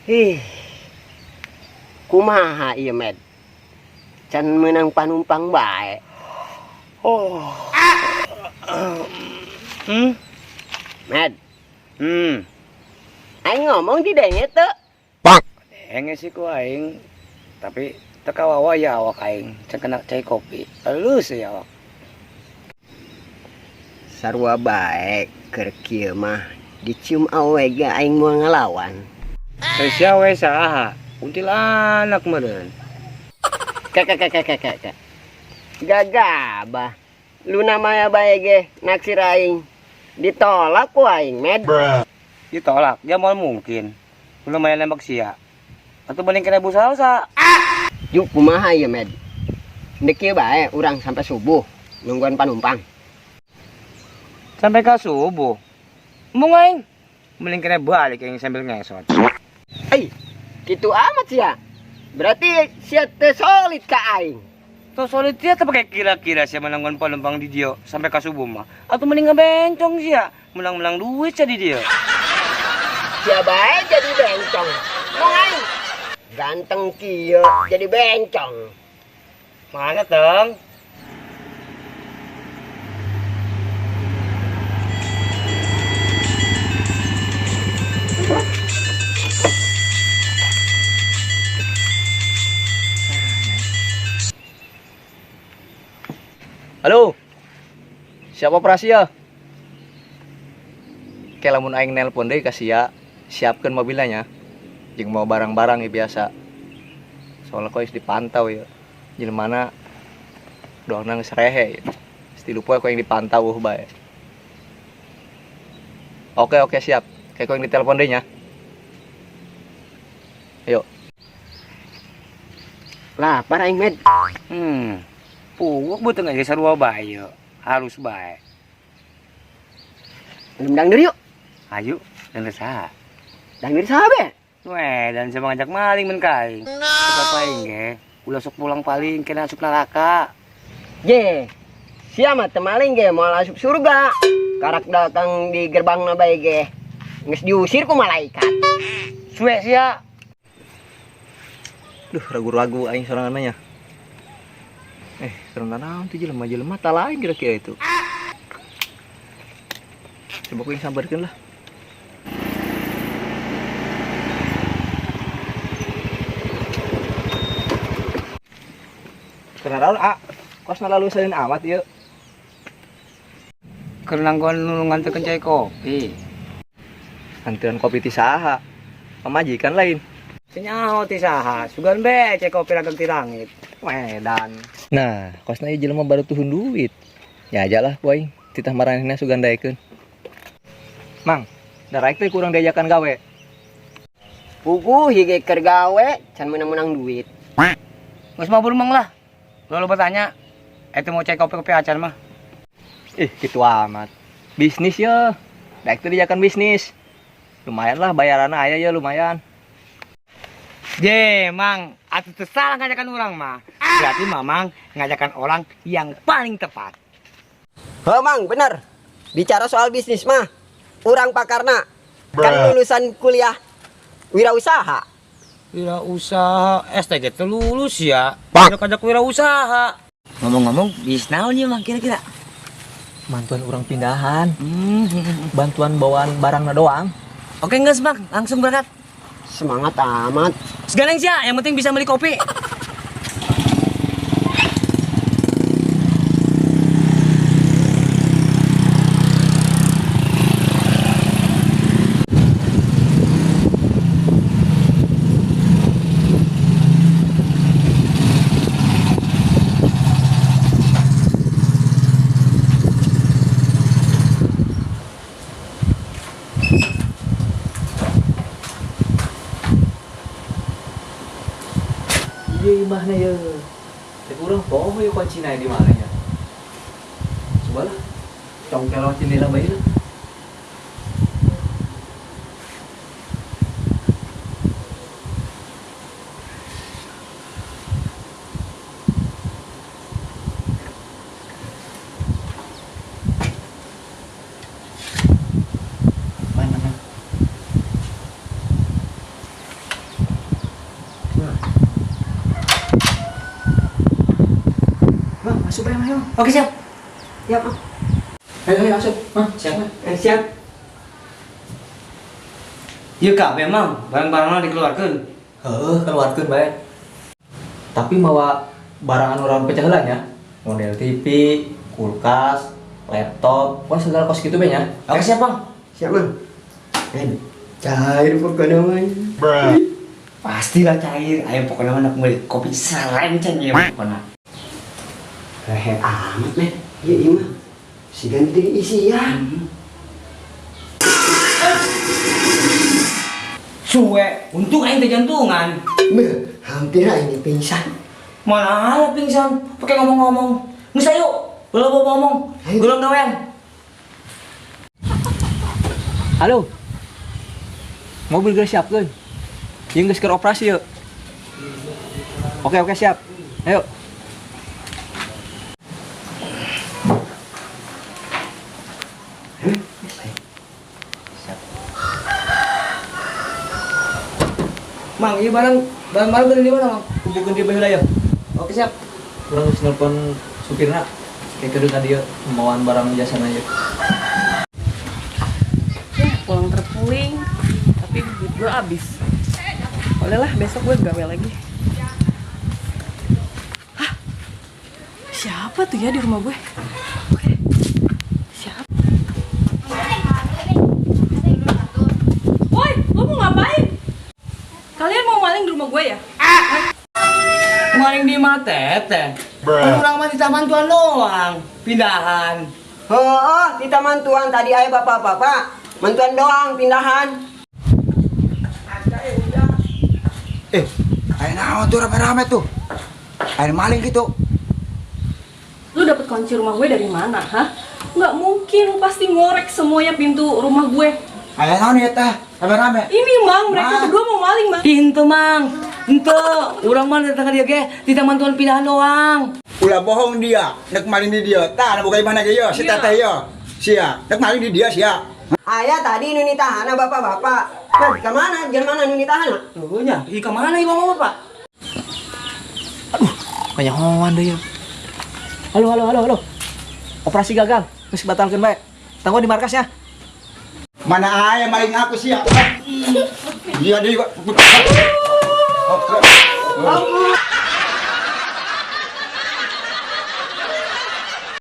Ih. Kumaha ieu Med? Can meunang panumpang bae. Oh. Hmm? Med. Hmm. Aing ngomong didenge teu? Denge sih ku aing. Tapi teu kawawa ya awak aing. Can kena cai kopi. Alus ya awak. Sarua bae keur kieu mah dicium awe ge aing moal ngalawan. Sia we saha? Kuntilanak meureun. Ka ka ka ka ka ka. Gagabah. Luna Maya bae ge naksir aing. Ditolak ku aing, Med. Ditolak? Ya moal mungkin. Luna Maya nembak sia. Atuh mending kena Bu Salsa. Yuk kumaha ieu, Med? Ndek kieu bae urang sampai subuh nungguan panumpang. Sampai ka subuh. Embung aing. Mending kena balik aing sambil ngesot. Ai, kitu amat sia. Berarti sia teu solid ka aing. Teu solid sia teh pakai kira-kira sia menanggon panumpang di dieu sampai ka subuh mah. Atuh mending ngabencong sia, menang-menang duit sia di dieu. Sia bae jadi bencong. Mong aing ganteng kieu jadi bencong. Mana teng? Halo. Siapa operasi ya? Kayak lamun aing nelpon deui ka sia, siapkeun mobilnya nya. Jeung mau barang-barang ya biasa. Soalnya kok geus dipantau ya. Jelema doangna geus rehe ya. Geus tilu poe ku aing dipantau eueuh bae. Oke, oke, siap. Kayak ku aing ditelepon deui nya. Ayo. Lapar aing, Med. Puguh beuteung aja sarua bae yeuh. Halus bae. Minum dangdeur yuk. Ayo, dangdeur saha? Dangdeur saha be? Weh, dan saya mengajak maling men ka aing. Sebab aing ge, ulah sok pulang paling kena asup neraka. Je, sia mah teu maling ge moal asup surga. Karak datang di gerbangna bae ge. Geus diusir ku malaikat. Suwe sia. Duh, ragu-ragu aing sorangan mah nya. Karena naon tuh jelema-jelema tak lain kira-kira itu. Coba aku yang sambarkan lah. Karena naon, ah, kos lalu selain amat yuk. Karena gua nulungan teu cai kopi. Antrian kopi ti saha? Pamajikan lain. Senyaho ti saha? Sugan be cai kopi ragam ti langit. Wedan. Nah, kosna ieu jelema baru tuhun duit. Ya aja lah ku aing, titah maranehna sugan daekeun. Mang, daraek teh kurang diajakan gawe. Puguh ieu ge keur gawe, can meunang-meunang duit. Geus mabur mang lah. Lalu bertanya, itu mau cai kopi-kopi acan mah. Ih, gitu amat. Bisnis ya. Daek teh diajakan bisnis. Lumayan lah bayaranna aya ya lumayan. Je, Mang, atuh teu salah ngajakan orang mah. Berarti Mamang ngajakan orang yang paling tepat. Heuh, Mang, bener. Bicara soal bisnis mah, urang pakarna. Kan lulusan kuliah wirausaha. Wirausaha, STG teh lulus ya. Ngajak-ngajak wirausaha. Ngomong-ngomong, bisnis naon ieu, Mang, kira-kira? Bantuan orang pindahan. Bantuan bawaan barangna doang. Oke, geus, Mang, langsung berangkat. Semangat amat. Seganeng sih ya, yang penting bisa beli kopi. Iya, imahna ya. Tapi urang poho ya kuncina di mana nya. Coba lah, congkel lewat jendela bae lah. Mana, man? ayo. Oke, siap. Siap, Mang. Ayo ayo asup. Mang, siap. Siap. Ieu kabeh, Mang, barang-barangna dikeluarkeun. Heeh, keluarkeun bae. Tapi mawa barang anu urang pecah heula nya. Model TV, kulkas, laptop, pokoknya segala kos gitu be nya. Oke, siap, Mang. Siap, Mang. Cair pokoknya mah. Pastilah cair. Ayo pokoknya mah nak beli kopi serenceng ya pokoknya. Rehe amat, men. Iya, iya mah. Si ganti isi ya. Suwe, untung aing teh jantungan. Beuh, hampir aing pingsan. Mana ada pingsan, pakai ngomong-ngomong. Geus ayo, ulah bawa ngomong. Ayo. Gulung gawean. Halo. Mobil geus siapkeun. Jeung geus keur operasi yuk. Oke oke siap. Ayo. Mang, ieu barang beli di mana, Mang? Kumpulkeun di baheula ya. Oke, siap. Urang geus nelpon supirna. Kayak kudu ka dieu mawaan barang jasana ieu. Ya, pulang terpuling, tapi duit gue habis. Bolehlah, besok gue gawe lagi. Hah? Siapa tuh ya di rumah gue? Oke. Siapa? Woi, lo mau ngapain? Kalian mau maling di rumah gue ya? Maling di mah teteh. Kan urang mah di taman tuan doang, pindahan. Heeh, di taman tuan tadi aya bapak-bapak. Mantuan doang pindahan. Ayo naon tuh rame-rame tuh. Ayo maling gitu. Lu dapet kunci rumah gue dari mana, hah? Nggak mungkin, lu pasti ngorek semuanya pintu rumah gue. Ayo naon ya teh, rame-rame. Ini, Mang, mereka Mang. berdua mau maling, Mang. Ih, henteu, Mang. Henteu, urang mah datang ka dieu ge di taman tuan pindahan doang. Ulah bohong dia, nek maling di dia. Tah, buka mana ge yo, si Iya. teteh yo. Sia, nek maling di dia sia. Ayah tadi nu nitahana bapak-bapak. Nah, ke mana? Jangan mana nu nitahana? Tuh nya, ih ka mana ieu bapak-bapak? Kanyahoan deui ya. Halo halo halo halo. Operasi gagal, geus batalkeun bae. Tangguh di markas ya. Mana aya maling aku sia. Dia di.